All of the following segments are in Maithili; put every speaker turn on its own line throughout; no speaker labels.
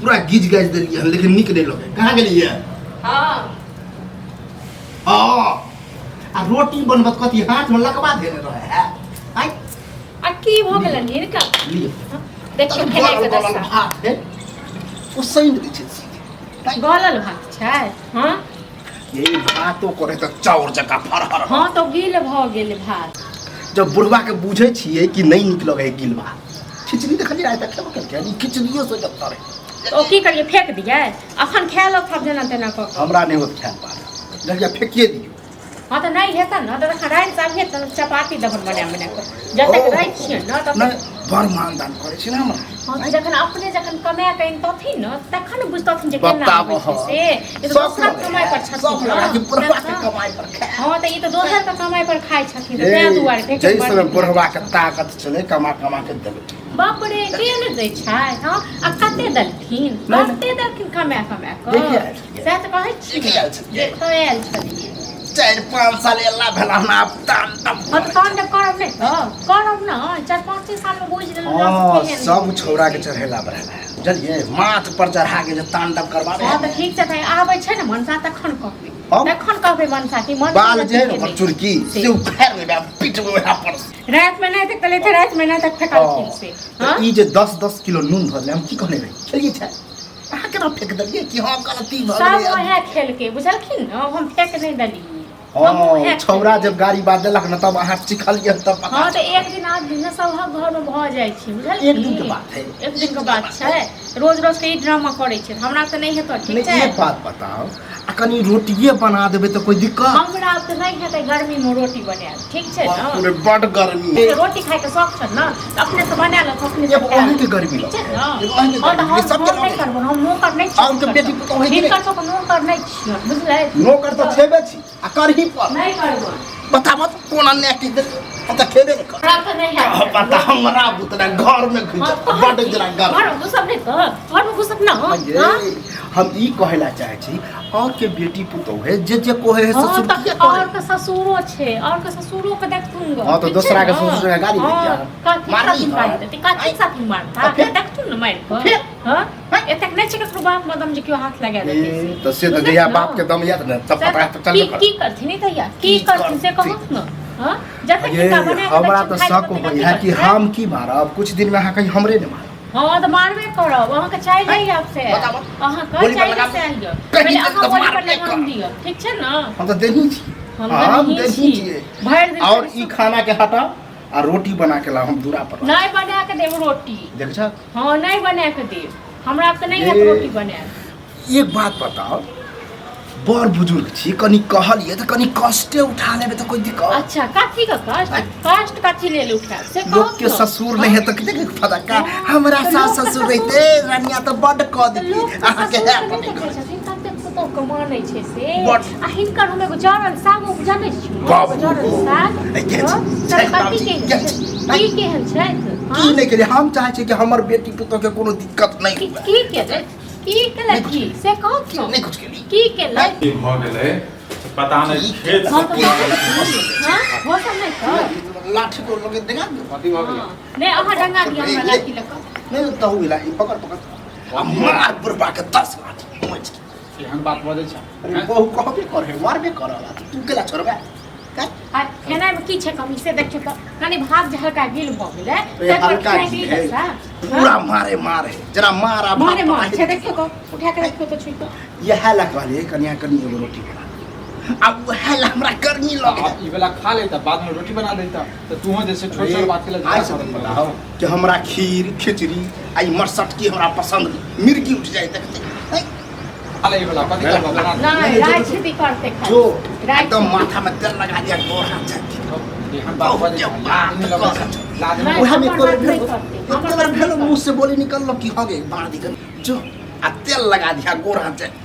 पूरा गीज गाज देलियै हन, लेकिन नीक नहि लगै। कहाँ गेलियै?
हाँ।
हँ, आ रोटी बनबत कथी हाथमे लकवा धेने रहै है? आइ।
आ की भऽ गेलनि हिनका?
लिअ।
देखियौ खेनाइ के
गलल गलल
दशा।
भात है, ओ सैन दै छै सीधे।
गलल भात छै? हँ।
ये भातो करे तऽ चाउर जकाँ फरहर।
हँ, तऽ गील भऽ गेल भात।
जब बुढ़वा के बुझै छियै कि नहि नीक लगै है गील भात। खिचड़ी देखलियै आइ तक खेबो केलकै? ई खिचड़ियो से जब तरे।
तऽ ओ की करियै, फेक दियै? अखन खाए लो सब जेना तेना कऽ कऽ।
हमरा नहि होत खायल पार, बुझलियै? फेकिए दियौ।
हँ, तऽ नहि हेतै ने तऽ तखन राति आबियै तऽ चपाती देबन बना बना कऽ, जतेक
ओ,
रहै छियै ने ततेक।
नहि, बड़ मानदान करै छै ने हमरा।
हँ, तऽ जखन अपने जखन कमाए कऽ अनितथिन ने, तखन ने बुझतथिन जे केना
बताबऽ।
होइ छै से। ई तऽ
शौक
दोसरक
लगै
कमाइ पर
है,
छथिन
शौक लगै है कि
ने।
बुढ़वा के कमाइ पर खाय।
हँ, तऽ ई तऽ दोसर के कमाइ पर खाइ छथिन, तऽ ताहि दुआरे
जाहि
देखियौ बड़
समय
नीक
बुढ़वा
लागै
के
छै।
ताकत छलै, कमा कमा के देलकै।
बाप रे, के ने दै छै? हँ, आ कते देलखिन?
नहि, नहि।
कते देलखिन कमा कमा कऽ?
देखि आयल छलियै।
सएह तऽ कहै छी।
देखि आयल छलियै।
देखऽ आयल छलियै।
4-5 साल एला भेला हन, आब तांडव।
हँ, तऽ तांडव करब नहि तऽ करब ने। 4-5 साल मे बुझि गेलहुँ।
हँ, सब छौड़ा के चढ़ेला बढ़ेला है, बुझलियै? माथ पर चढ़ा के जे तांडव करबाबे।
हँ, तऽ ठीक छै, तऽ आबै छै ने मनसा, तखन कहबै।
हम?
तखन कहबै मनसा कि मनसा
बाल जे है ने
के
ओकर
नहि।
चुरकी से उखाड़ि लेबै आ पीटबै ओएह पर।
राति मे नहि देखले थे, राति मे नहि तक फेकलखिन से।
तऽ
हँ।
ई जे 10-10 किलो नून धऽ देलै, हम की कहने रही? खेलियै छै? अहाँ केना फेक देलियै कि हँ, गलती भऽ
सब
गेलै?
वएह खेलके, बुझलखिन ने? हम फेक नहि देलियै, हम
हँ।
उएह
छौड़ा
खेलियै।
जब गाड़ी बात देलक ने, तब अहाँ चिखलियै, तब पता
हँ, तऽ
चलल।
एक दिन आध दिन सबहक घर मे भऽ जाइ छै, बुझलखिन?
एक दिन के बात है।
एक दिन के बात छै। रोज रोज के ई ड्रामा करै छै, हमरा तऽ नहि हेतौ, ठीक
नहि
छै?
एक बात बताओ, आ कनि रोटिए बना देबै तऽ कोई दिक्कत?
हमरा तऽ नहि हेतै गर्मी मे रोटी बनायल, ठीक छै ने?
बाप रे, बड गर्मी है।
रोटी खायके शौक छै ने, तऽ अपने से बना लो, अपने से
एगो
खा लो।
अहींके गर्मी
ठीक छै
लगै
ने?
है, एगो अहींके
हँ, तऽ
गर्मी,
हम
सबके
हम नहि
लगै है।
करबो, हम नौकर नहि छियै।
अहाँके बेटी पुतोहु है कि नहि?
हिनकर सबके नौकर नहि छियै, बुझलै?
नौकर तऽ छेबे छी आ करही पर।
नहि करबो।
बताबऽ तऽ कोन अन्याय की देलियै? हम तऽ खेबे नहि करब।
हमरा तऽ नहि हैत।
पता हमरा बुतना घर में घुसि
हँ,
जायत, बड जरा गर्म।
घर मे घुसब नहि तऽ घर मे घुसब ना।
ये,
हँ?
हम ई कहै ला चाहै छी, और के बेटी पुतोह है जे जे कोहे है
हँ,
ससुर
तऽ
किया
और
करे?
के ससुरो छै, और के ससुरो के देखथुन ग।
हँ, तऽ
ठीक छै
दोसरा के
ने?
ससुर के गाली
हँ,
दैतियै।
कथी
मारली
साथी
हँ।
मारि देतै? कथी साथी मारता?
तऽ फेर?
देखथुन ने मारि कऽ।
फेर?
हँ, एतेक नहि छै ककरो बाप मे दम जे केओ हाथ लगा देतै
ए,
से।
तऽ से तऽ
बुझलक
जहिया
ने?
बाप के दम यात ने, तब
से
पता
तऽ
तऽ चलबे
की
करत।
की करथिन ई तहिया? की
की
करथिन से
करथिन?
कहू ने? हँ, जतेक
ये
हिनका बना कऽ
हमरा
दै
तऽ
छियनि
शक
खाइ लए,
होइया
ततेक
कि
अथी
हम की मारब, कुछ दिन में अहाँ कहीं हमरे ने मारब।
हँ, तऽ मारबे करब। अहाँके चाहिए आब से।
बताबऽ।
अहाँके
गोली पर
चाहिए
लगा
से आइयो।
कहीं
पहिले
तक
अहाँ
तऽ
गोली पर
मारबे
लगाम
करब।
दियौ, ठीक छै ने?
हम तऽ देही छी।
हम
हम
देनही
देही
छी।
छियै।
भरि दिन
और
खाली
ई खाना के हटाओ आ रोटी बना के लाओ, हम दूरा पर रहब।
नहि बना के देब रोटी।
देख छ।
हँ, नहि बना के देब। हमरा तऽ नहि हैत
ये।
रोटी बनायल।
एक बात बताओ, बड़ बुजुर्ग छी, कनि कहलियै तऽ कनि कष्टे उठा लेबै तऽ कोई दिक्कत?
अच्छा, कथी के कष्ट? कष्ट कथी लेल उठायब से कहू
लोक के
ने।
ससुर नहि है तऽ कतेक फदक्का।
हँ,
हमरा
तऽ
सास
लोक के
ससुर
ससुर-
रहिते रनिया तऽ बड कऽ
तऽ लोक
देती
के
अहाँके।
ससुर
है
के नहि देखै छथिन कतेक पुतोह के मानै छै से।
बड।
आ हिनकर हम एगो जरल साग उपजने छी।
बाबू
जरल साग।
ए, के
हँ,
छै?
से
छै
कथी
बाबूजी,
केहन
के
छै?
छै?
की केहन छथि?
की
हँ?
नहि केलियै? हम चाहै छी कि हमर बेटी पुतोह के कोनो दिक्कत नहि
की
हुए।
की केलथि? की
नहि
केलथि
कुछ
से कहू ने।
नहि कुछ केली।
की केलथि?
की भऽ गेलै से पता नहि, खेत
हँ,
से
तऽ
की
हँ, हो सब नहि तऽ
लाठी को लगे देखा दियौ।
कथी भऽ गेलै?
हँ। नहि, अहाँ डंगा दिअ हमरा लाठी लऽ कऽ।
नहि तहु इला, ई पकड़ पकड़ आ मार बुढ़बा के 10 लाठी मोच के।
एहन बात बजै छै?
अरे बहु कहबे करे, मारबे करल, तू केला छोड़बे?
आ खेनाइमे की छै कमी से देखियौ तऽ। कनि भात जे हल्का गिल भऽ गेलै,
ए,
ताहि पर
हल्का
खेनाइ
गिल
गिल
है।
दशा।
पूरा मारे मारे जरा मारा भात
मारे मार
पता
छै, देखियौ तऽ, उठा के देखियौ तऽ, छुइ कऽ।
इएह ला कहलियै कनिया, कनि एगो रोटी बना दियौ। आ उएह ला हमरा गर्मी लगे।
आब ई वाला खा लेता, बाद में रोटी बना देता, तऽ तूहो जैसे छोट छोट बात के लिए
आइ से
झगड़ा करऽ
बताओ कि हमरा खीर खिचड़ी आ ई मरसटकी हमरा पसंद नहीं, मिर्गी उठ जाए देखते नहीं।
खा ले ई वाला, कथी करबऽ, बना दे।
नहि,
नहीं,
राइ
जो-
छिती करतै खाली।
जो
राइ
एकदम माथा में तेल लगा दिया, गोर हाथ जाती।
एहन बात बजै छै, लाज नहि लगै छै? लाज
नहि,
नहि?
उएह में
हमर
एको बेर
बात नहि
भेल
करतै,
एको
हमर
बेर
बात
भेल
नहि
मुँह से बोली निकललो कि हो गई मार दी जो आ तेल लगा दिया, गोर हाथ जाती।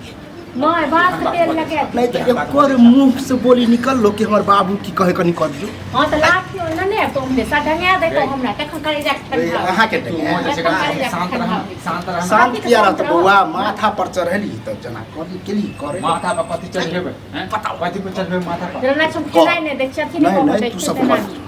नहि, बाप के तेल लगा।
नहीं तो एको बेर मुँह से बोली निकललो कि हमर बाबू की कहे, कनी कह दियौ।
हँ, तऽ लाठी ओना नहि आबि उम्हरे सँ ढंगा दैतौ हमरा, तखन कलेजा के ठंडा।
अहाँके
तूहो जैसे
एखन कलेजा
शांत
ठंडा
रह,
होइ छै।
शांत रह।
शांत किया रहत बौआ? माथा पर चढ़ेली तऽ जेना करी केली करे।
माथा पर कथी चढ़ेबै हैं?
बताउ।
कथी पर चढ़ेबै माथा पर?
जेना हम खेनाइ नहि दै छियै, अथी नहि
नहीं
कऽ
नहीं
दै
तू
छियै
सब
तेना।
कर।